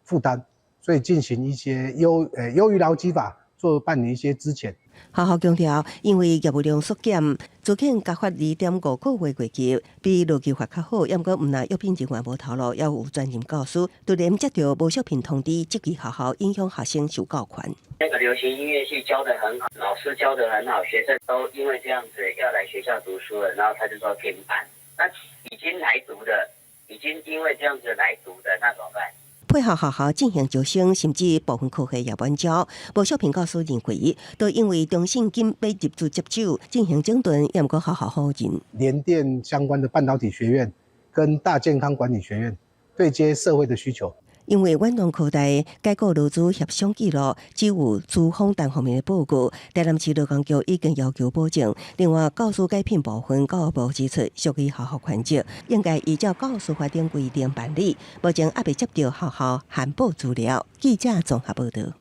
負擔，所以進行一些優於勞基法做辦理一些資遣。學校強調，因為業務量縮減，資遣加發2.5個月月給，比勞基法較好。毋過毋但約聘人員無頭路，也有專任教師突然接著無續聘通知，質疑學校影響學生受教權。那個流行音樂系教得很好，老師教得很好，學生都因為這樣子要來學校讀書了，然後他就說停辦。那已經來讀的，已經因為這樣子來讀的，那怎麼辦？配合學校進行招生，甚至部分科系也免招。無續聘教師認為，都因為中信金欲入主接手進行整頓，也毋過學校否認。聯電相關的半導體學院跟大健康管理學院對接社會的需求。因為遠東科大解雇勞資協商記錄只有資方單方面的報告，台南市勞工局已經要求補正。另外，教師解聘部分，教育部指出屬於學校權責，應該依照教師法等規定辦理。目前猶未接著學校函報資料。記者綜合報道。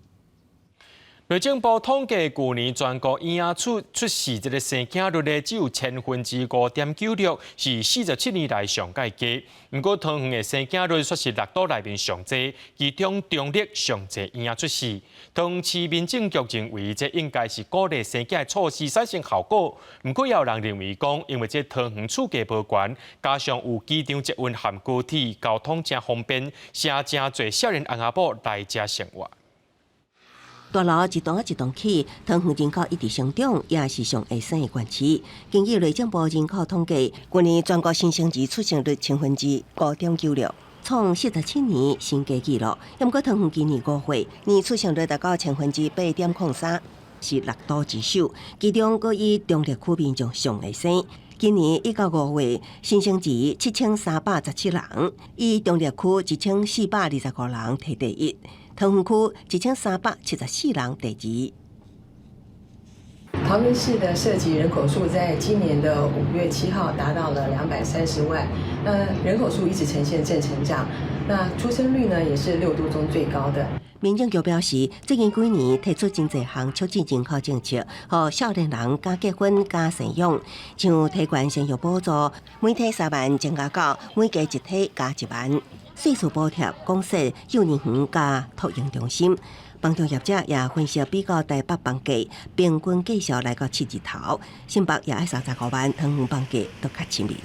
內政部統計，舊年全國嬰仔出世這个生囝率呢，只有5.96%，是47年來上蓋低。毋過桃園的生囝率卻是六都內面上濟，其中中壢上濟嬰仔出世。桃園市民政局認為，這應該是鼓勵生囝的措施產生效果。毋過也有人認為講，因為這桃園厝價無懸，加上有機場捷運和高鐵，交通誠方便，誠濟少年翁仔某來遮生活。大樓一棟一棟起，桃園人口一直成長，也是上會生的縣市。根據內政部人口統計，去年全國新生兒出生率5.96%，創47年新低紀錄。毋過桃園今年5月，年出生率達到8.03%，是六都之首。其中，閣以中壢區民眾上會生。今年1到5月，新生兒7317人，以中壢區1425人提第一。桃園區1374人第二。桃園市的設籍人口數在今年的5月7號達到了230萬，那人口數一直呈現正成長，那出生率呢也是六都中最高的。民政局表示，最近幾年提出真濟項促進人口政策，予少年人敢結婚、敢生養，像提懸生育補助，每胎3萬增加到每加一胎加1萬。稅事補貼、公設幼兒園佮托嬰中心，房仲業者也分析比較台北房價平均價數來到七字頭，新北也愛35萬，桃園房價都較親民。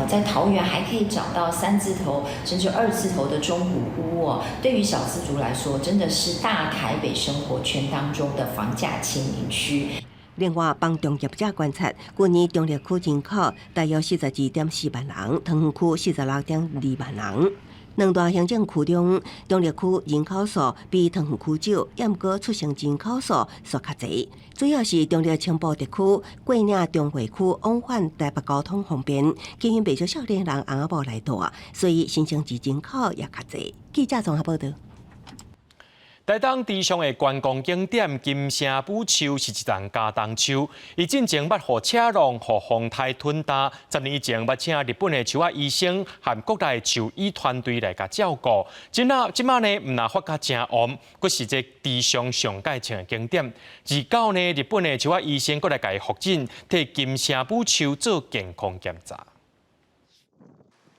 在桃園還可以找到三字頭甚至二字頭的中古屋哦。對於小資族來說，真的是大台北生活圈當中的房價親民區。另外，房仲業者觀察，去年中壢區人口大約42.4萬人，桃園區46.2萬人。兩大行政區中，中壢區人口數比桃園區少，毋過出生人口數煞較濟。主要是中壢青埔特區、過嶺中會區往返台北交通方便，吸引袂少少年人翁仔某來蹛，所以新生兒人口也較濟。記者綜合報導。台東池上的觀光景點金城武樹是一叢茄苳樹，伊進前捌予車浪予風颱吞焦，10年前捌請日本的樹仔醫生和國內獸醫團隊來共照顧。這若這馬呢，毋但發甲誠旺，閣是這池上上蓋穿的景點。而到呢，日本的樹仔醫生閣來共伊複診，替金城武樹做健康檢查。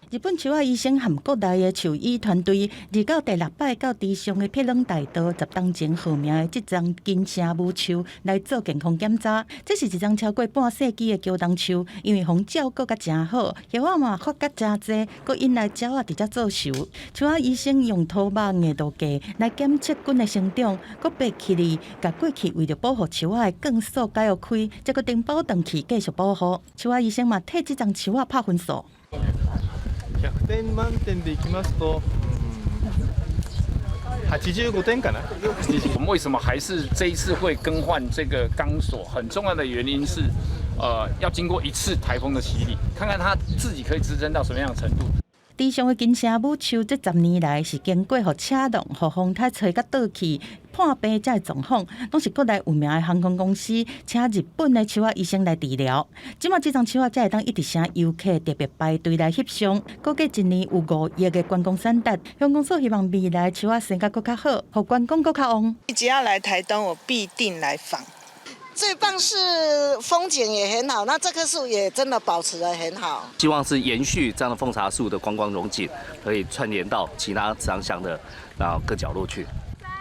日本樹仔醫生和國內的獸醫團隊，29第六擺到池上的撇軟大道10冬前號名的這叢金城武樹來做健康檢查。這是一叢超過半世紀的茄苳樹，因為予照顧甲誠好，葉仔嘛發甲誠濟，閣引來鳥仔佇遮做巢。樹仔醫生用土肉硬度計來檢測根的生長，閣白起哩，共過去為著保護樹仔的鋼索解開，才閣釘補轉去繼續保護。樹仔醫生嘛替這叢樹仔拍分數。 100点満点でいきますと、85点かな。我們為什麼還是這一次會更換這個鋼索？很重要的原因是，要經過一次颱風的洗禮，看看它自己可以支撐到什麼樣的程度。池上的金城武樹這10年來是經過予車浪、予風颱吹甲倒去、破病這的狀況，攏是國內有名的航空公司請日本的樹仔醫生來治療。這馬這叢樹仔才會當一直請遊客特別排隊來翕相。估計一年有5億的觀光產值。鄉公所希望未來樹仔生甲閣較好，予觀光閣較旺。只要來台東，我必定來訪。最棒是風景也很好，那這棵樹也真的保持得很好。希望是延續這樣的鳳茶樹的觀光榮景，可以串聯到其他池上鄉的啊各角落去。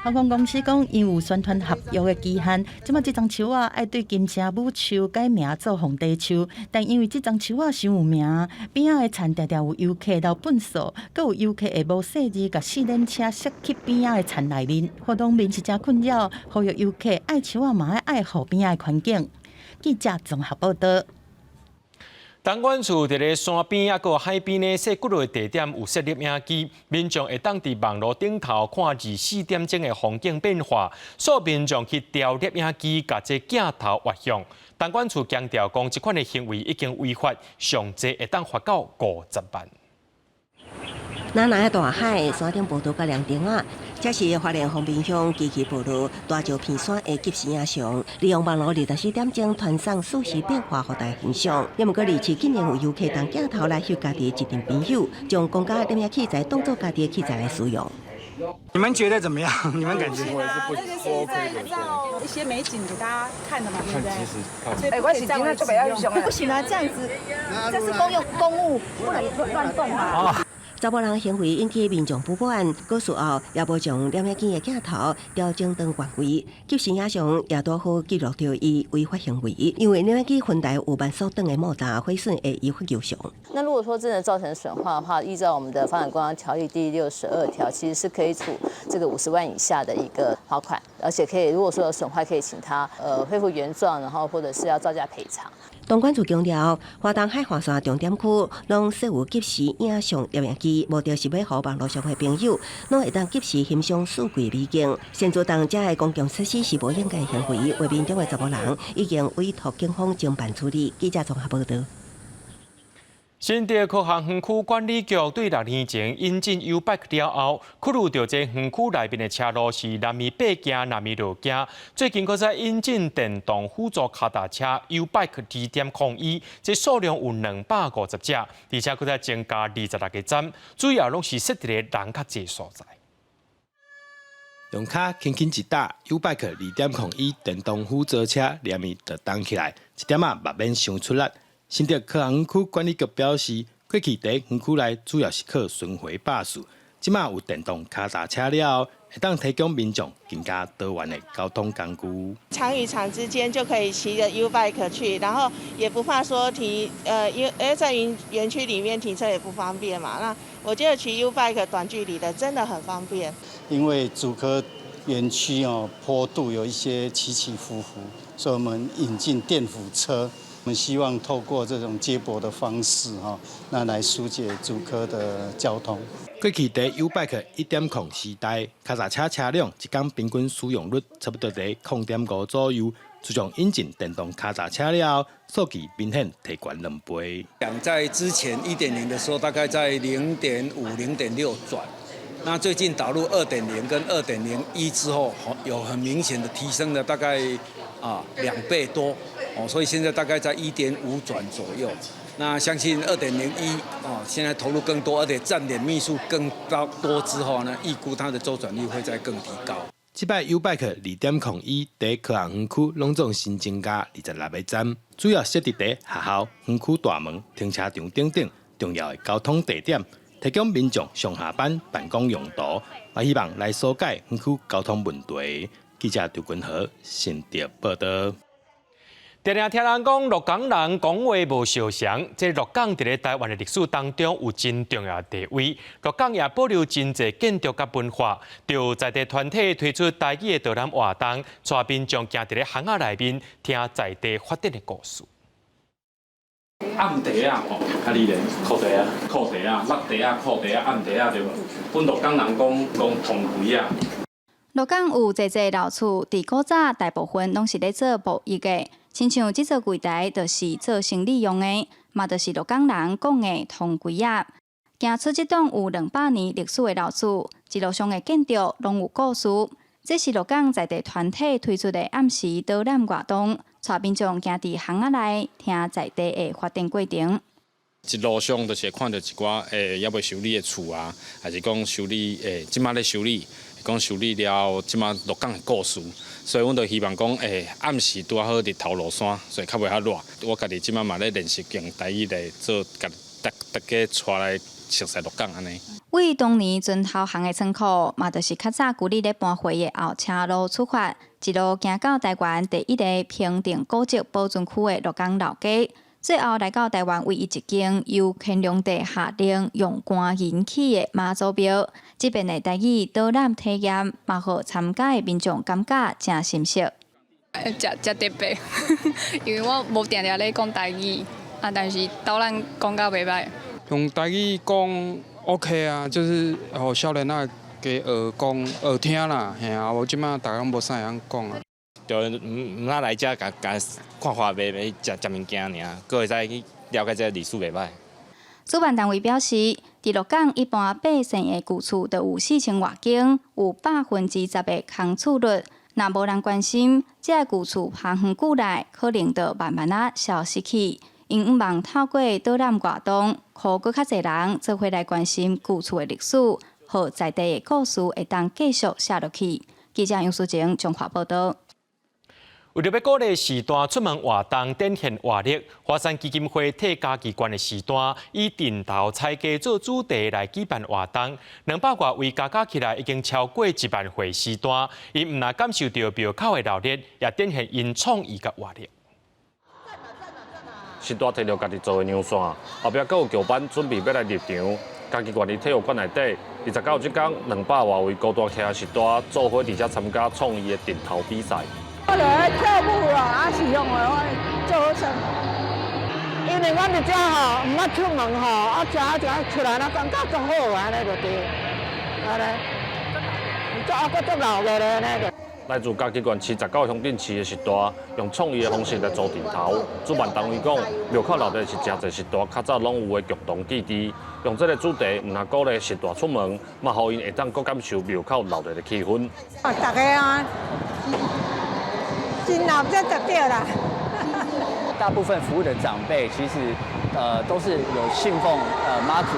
航空公司講，因有宣傳合約的期限，這馬這叢樹仔愛對金城武樹改名做鳳茶樹，但因為這叢樹仔傷有名，邊仔的田定定有遊客留糞埽，閣有遊客會無細膩共四輪車塞去邊仔的田內面，予農民是誠困擾，呼籲遊客愛樹仔嘛愛愛護邊仔的環境。記者綜合報導。東管處佇咧山邊抑閣海邊呢，設幾个地點有設攝影機，民眾會當佇網路頂頭看24點鐘的風景變化。所有民眾去調攝影機，共這鏡頭翕相。東管處強調講，這款的行為已經違法，上濟會當罰到50萬。藍藍的大海，山頂步道佮涼亭仔，這是花蓮豐濱鄉基岐部落大石片山的即時影像，利用網路24點鐘傳送四時變化，予大家欣賞。也毋過，而且竟然有遊客當鏡頭來翕家己的一陣朋友，將公家攝影器材當做家己的器材來使用。你們覺得怎麼樣？你們感覺？這個是在照一些美景給大家看的嘛，對不對？哎，我是真的做袂曉不行啊，這樣子，這是公用公物，不能亂動啊。查某人行為引起民眾不滿，閣事後也無將攝影機的鏡頭調整轉原位，即時影像也拄好記錄著伊違法行為，因為攝影機雲台有慢速轉的莫達毀損會依法求償。那如果說真的造成損壞的話，依照我們的發展觀光條例第62條，其實是可以處這個50萬以下的一個罰款，而且可以如果說有損壞，可以請他恢復原狀，然後或者是要照價賠償。東管處強調，花東海岸線重點區攏設有即時影像攝影機，目的是欲予網路上的朋友，攏會當即時欣賞四季美景。擅自動這个公共設施是無應該行為，畫面中的查某人已經委託警方偵辦處理。記者綜合報導。新竹科學園區管理局對6年前引進 YouBike 了後，考慮著這園區內面的車路是難免爬行、難免落行。最近閣再引進電動輔助跤踏車 YouBike 2.01，這數量有250隻，而且閣再增加26個站，主要攏是設佇咧人較濟所在。用跤輕輕一踏，YouBike 2.01電動輔助車連伊就動起來，一點仔嘛免傷出力。新竹科學園區管理局表示，過去佇園區內主要是靠巡迴巴士，這馬有電動跤踏車了後，會當提供民眾更加多元的交通工具。場與場之間就可以騎著 YouBike 去，然後也不怕說停，因為在園區裡面停車也不方便嘛。那我覺得騎 YouBike 短距離的真的很方便。因為竹科園區哦坡度有一些起起伏伏，所以我們引進電輔車。我們希望透過這種接駁的方式，哈，那來疏解竹科的交通。過去佇 YouBike 1.0時代，跤踏車車輛一工平均使用率差不多佇0.5左右。自從引進電動跤踏車了後，數據明顯提懸兩倍。在之前1.0的時候，大概在0.5、0.6轉。那最近導入2.0跟2.01之後，有很明顯的提升了，大概2倍多哦，所以現在大概在1.5轉左右。那相信2.01哦，現在投入更多，而且站點密數更高多之後呢，預估它的週轉率會再更提高。這擺 YouBike 2.01佇科學園區攏總新增加26個站，主要設置佇學校、園區大門、停車場等等重要的交通地點，提供民眾上下班、辦公用途，也希望來疏解園區交通問題。記者張君和新竹報道。常常聽人講，鹿港人講話無相像，這鹿港佇咧台灣的歷史當中有真重要的地位。鹿港也保留真濟建築佮文化，就在地團體推出台語的導覽活動，帶民眾行佇咧巷仔內面聽在地發展的故事。暗袋仔吼，啊你咧，褲袋仔，褲袋仔，落袋仔，褲袋仔，暗袋仔對無？阮鹿港人講講銅櫃仔。鹿港有濟濟老厝，佇古早大部分攏是咧做貿易的，親像這座櫃台就是做生理用的，嘛就是鹿港人講的銅櫃仔。行出這棟有200年歷史的老厝，一路上的建築攏有故事。這是鹿港在地團體推出的暗時導覽活動，帶民眾行佇巷仔內聽在地的發展過程。一路上就是會看著一寡猶未修理的厝啊，還是講修理這馬咧修理，講修理了後，這馬鹿港的故事，所以阮就希望講暗時拄仔好日頭落山，所以較袂遐熱。我家己這馬嘛咧練習用台語來做，共大家帶來熟悉鹿港按呢。為當年磚頭行的倉庫，嘛就是較早舊里咧搬貨的後車路出發，一路行到台灣第一個評定古蹟保存區的鹿港老街。最後來到台灣唯一一間由乾隆帝下令用官銀起的媽祖廟，這遍的台語導覽體驗，嘛予參加的民眾感覺誠深刻。誠誠特別，因為我無定定咧講台語，啊，但是導覽講甲袂䆀。用台語講 OK 啊，就是予少年仔加學講學聽啦，嘿啊，無這馬逐家攏無啥會曉講啊。就毋毋通來遮共共看看賣賣食食物件爾，閣會使去了解這個歷史袂䆀。主辦單位表示，佇鹿港一般百姓的舊厝都有4000外間，有10%的空厝率。若無人關心，這個舊厝拍遠久來，可能就慢慢仔消失去。𪜶向望透過導覽活動，予閣較濟人做伙來關心舊厝的歷史，予在地的故事會當繼續寫落去。記者楊淑靜綜合報導。為著欲鼓勵序大出門活動，展現活力，華山基金會替嘉義縣的序大以陣頭採雞做主題來舉辦活動，200外位加加起來已經超過1萬歲序大，𪜶毋但感受著廟口的熱鬧，也展現𪜶創意佮活力。序大提著家己做的娘線，後壁閣有轎班準備欲來入場。嘉義縣立體育館內底，29這工200外位高大騎序大做伙佇遮參加創意的陣頭比賽。我就愛跳舞啦，啊是用的我做好耍。因為阮佇遮吼，毋捌出門吼，啊食啊食出來，若感覺足好按呢就對，按呢，足啊閣足鬧熱咧按呢就。來自嘉義縣79鄉鎮市的序大，用創意的方式來做陣頭。主辦單位講，廟口鬧熱是誠濟序大較早攏有的共同記憶。用這個主題，毋但鼓勵序大出門，嘛予𪜶會當閣感受廟口鬧熱的氣氛。啊，大家啊，真鬧熱就對啦。大部分服務的長輩其實，都是有信奉媽祖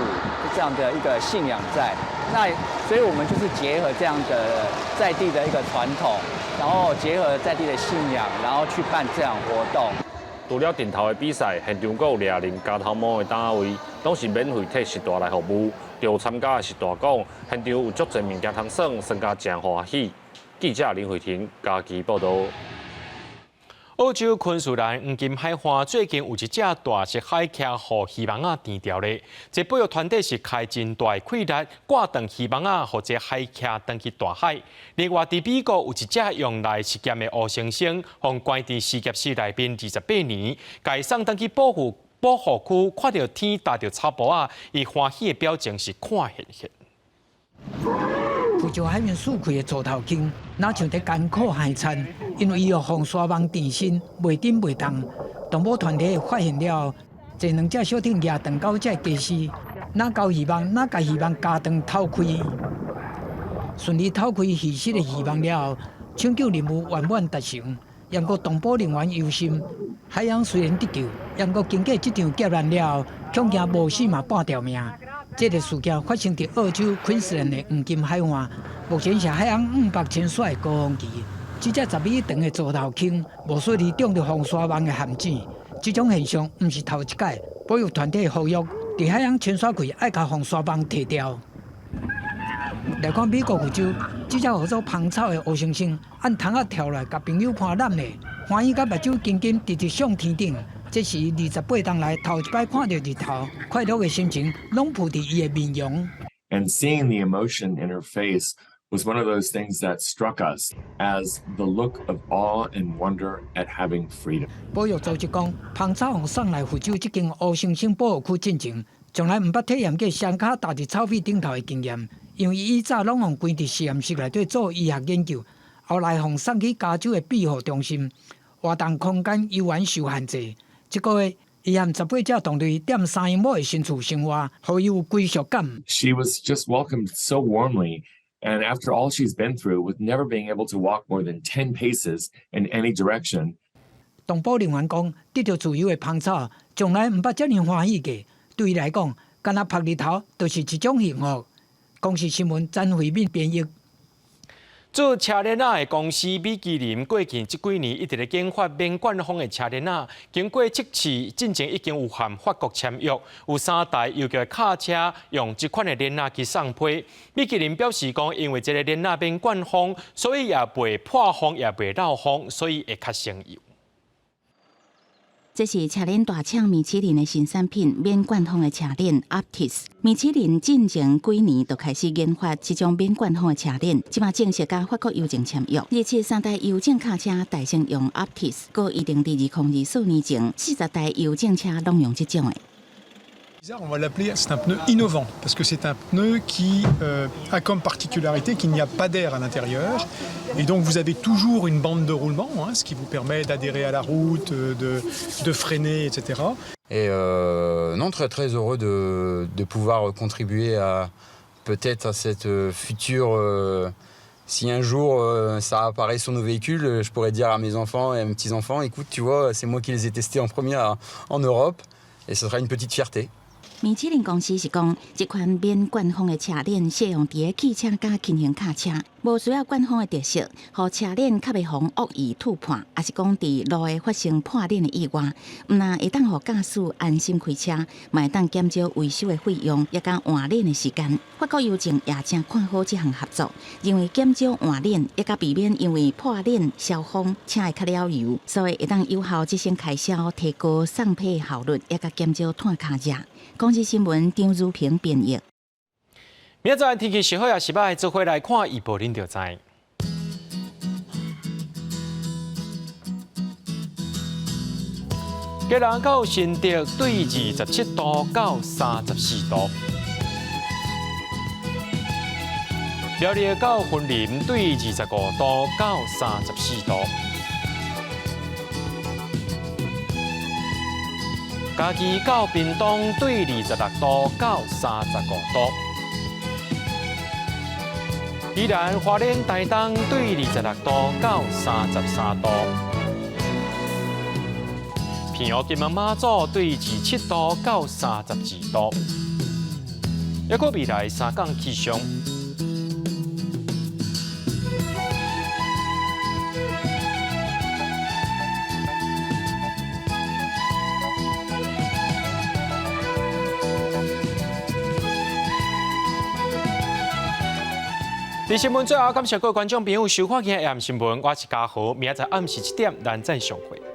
這樣的一個信仰在。那所以我們就是結合這樣的在地的一個傳統，然後結合在地的信仰，然後去辦這樣活動。除了陣頭的比賽，現場閣有掠人加頭毛的單位，攏是免費替序大來服務。對參加的序大講，現場有足濟物件通耍，耍甲誠歡喜。記者林慧婷嘉義報導。澳洲昆士蘭黃金海岸最近有一隻大隻海徛予魚網仔纏牢咧，這保育團體是開真大的氣力，掛斷魚網仔，予這海徛轉去大海。另外，佇美國有一隻用來實驗的烏猩猩，予關佇實驗室內面28年，共送轉去保護區，看著天踏著草埔仔，伊歡喜的表情是看現現。福州海面四開的座頭鯨，若像佇艱苦海餐，因為伊予風沙網纏身，袂振袂動。動保團體發現了後，坐兩隻小艇蜈長狗才會家私，若勾漁網，若共漁網咬斷透開，順利透開魚絲的漁網了後，搶救任務圓滿達成。毋過動保人員憂心，海洋雖然得救，毋過經過這場劫難了後，恐驚無死嘛半條命。這個事件發生佇澳洲昆士蘭的黃金海岸，目前是海洋500遷徙的高峰期。這隻10米長的座頭鯨，無順利中著風沙網的陷阱。這種現象毋是頭一擺，保育團體呼籲，佇海洋遷徙季愛共風沙網提掉。來看美國佛州，這隻號做芳草的烏猩猩，按窗仔跳來，共朋友伴攬咧，歡喜甲目睭金金直直上天頂。這是28冬來頭一擺看著日頭，快樂的心情攏浮佇伊的面容。 And seeing the emotion in her face was one of those things that struck us as the look of awe and wonder at having freedom. 保育組織講，芳草予送來佛州這間烏猩猩保護區進前，從來毋捌體驗過雙跤踏佇草皮頂頭的經驗，因為伊以早攏予關佇實驗室內底做醫學研究，後來予送去加州的庇護中心，活動空間猶原受限制。這個月，伊和18隻同類踮3英畝的新厝生活，予伊有歸屬感。 She was just welcomed so warmly, and after all she's been through, with never being able to walk more than 10 paces in any direction. 動保人員講，得著自由的芳草，從來毋捌遮爾歡喜過。對伊來講，敢若曝日頭，就是一種幸福。公視新聞詹慧敏編譯。做車輪仔的公司米其林過去這幾年一直咧研發免灌風的車輪仔，經過測試，進前已經有和法國簽約，有三台郵局的卡車用這款的輪仔去送批。米其林表示講，因為這个輪仔免灌風，所以也袂破風，也袂漏風，所以會較省油。這是車輪大廠米其林的新產品，免灌風的車輪 Uptis。米其林進前幾年就開始研發這種免灌風的車輪，這馬正式佮法國郵政簽約，而且三台郵政卡車代先用 Uptis，閣預定佇2024年前，40台郵政車攏用這種的。 On va l'appeler, c'est un pneu innovant, parce que c'est un pneu qui a comme particularité qu'il n'y a pas d'air à l'intérieur. Et donc vous avez toujours une bande de roulement, hein, ce qui vous permet d'adhérer à la route, de freiner, etc. Et non, très très heureux de pouvoir contribuer à peut-être à cette future. Si un jour ça apparaît sur nos véhicules, je pourrais dire à mes enfants et à mes petits-enfants, écoute, tu vois, c'est moi qui les ai testés en premier en Europe, et ce sera une petite fierté. 米其林公司是講，這款免灌風的車輪適用佇个汽車佮輕型卡車，無需要灌風的特色，予車輪較袂予惡意戳破，抑是講佇路會發生破鏈的意外，毋但會當予駕駛安心開車，嘛會當減少維修的費用，抑佮換鏈的時間。法國郵政也誠看好這項合作，認為減少換鏈，抑佮避免因為破鏈燒風，車會較了油，所以會當有效節省開銷，提高送批效率，抑佮減少拖卡熱。公視新聞張如平編譯。明仔載天氣是好抑是䆀，做伙來看預報，恁就知。基隆到新竹對27度到34度，苗栗到雲林對25度到34度。嘉義到屏東對26度到35度，宜蘭花蓮台東對26度到33度，澎湖金門馬祖對27度到32度，抑閣未來三工氣象。佇新聞最後，感謝各位觀眾朋友收看今日的新聞，我是嘉豪，明仔載暗時7點，咱再相會。